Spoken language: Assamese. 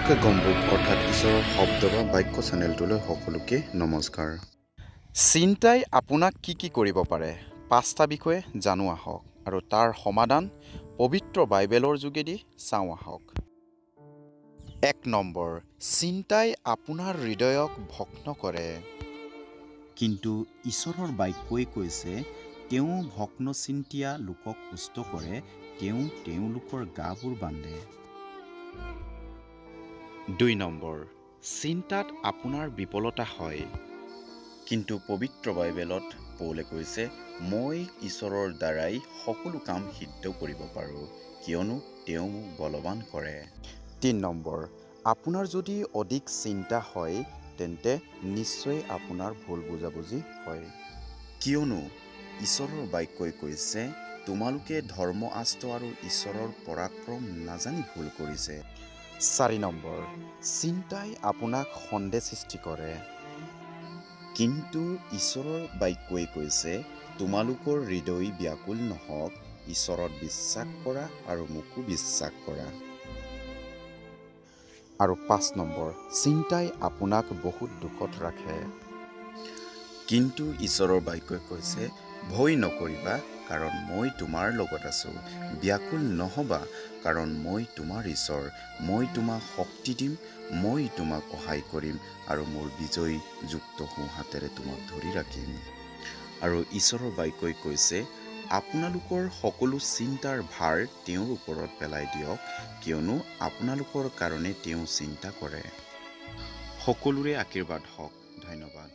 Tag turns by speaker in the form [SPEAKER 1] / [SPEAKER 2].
[SPEAKER 1] সকলোকে গম্বুক অৰ্থাৎ ঈশ্বৰৰ শব্দ বা বাক্য চেনেলটোলৈ সকলোকে নমস্কাৰ। চিন্তাই আপোনাক কি কি কৰিব পাৰে, পাঁচটা বিষয়ে জানো আহক আৰু তাৰ সমাধান পবিত্ৰ বাইবেলৰ যোগেদি চাওঁ আহক। 1 নম্বৰ, চিন্তাই আপোনাৰ হৃদয়ক ভগ্ন কৰে। কিন্তু ঈশ্বৰৰ বাক্যই কৈছে, তেওঁ ভগ্নচিন্তীয়া লোকক সুস্থ কৰে, তেওঁ তেওঁলোকৰ গাবোৰ বান্ধে। 2 নম্বৰ, চিন্তাত আপোনাৰ বিফলতা হয়। কিন্তু পবিত্ৰ বাইবেলত পৌলে কৈছে, মই ঈশ্বৰৰ দ্বাৰাই সকলো কাম সিদ্ধ কৰিব পাৰোঁ, কিয়নো তেওঁ মোক বলৱান কৰে। 3 নম্বৰ, আপোনাৰ যদি অধিক চিন্তা হয়, তেন্তে নিশ্চয় আপোনাৰ ভুল বুজাবুজি হয়। কিয়নো ঈশ্বৰৰ বাক্যই কৈছে, তোমালোকে ধৰ্মশাস্ত্ৰ আৰু ঈশ্বৰৰ পৰাক্ৰম নাজানি ভুল কৰিছে। 4 নম্বৰ, চিন্তাই আপোনাক সন্দেহ সৃষ্টি কৰে। কিন্তু ঈশ্বৰৰ বাক্যই কৈছে, তোমালোকৰ হৃদয় ব্যাকুল নহওক, ঈশ্বৰত বিশ্বাস কৰা আৰু মোকো বিশ্বাস কৰা। আৰু 5 নম্বৰ, চিন্তাই আপোনাক বহুত দুখত ৰাখে। কিন্তু ঈশ্বৰৰ বাক্যই কৈছে, ভয় নকৰিবা, কাৰণ মই তোমাৰ লগত আছোঁ। ব্যাকুল নহবা, কাৰণ মই তোমাৰ ঈশ্বৰ। মই তোমাক শক্তি দিম, মই তোমাক সহায় কৰিম আৰু মোৰ বিজয়যুক্ত সোঁ হাতেৰে তোমাক ধৰি ৰাখিম। আৰু ঈশ্বৰৰ বাক্যই কৈছে, আপোনালোকৰ সকলো চিন্তাৰ ভাৰ তেওঁৰ ওপৰত পেলাই দিয়ক, কিয়নো আপোনালোকৰ কাৰণে তেওঁ চিন্তা কৰে। সকলোৰে আশীৰ্বাদ হওক। ধন্যবাদ।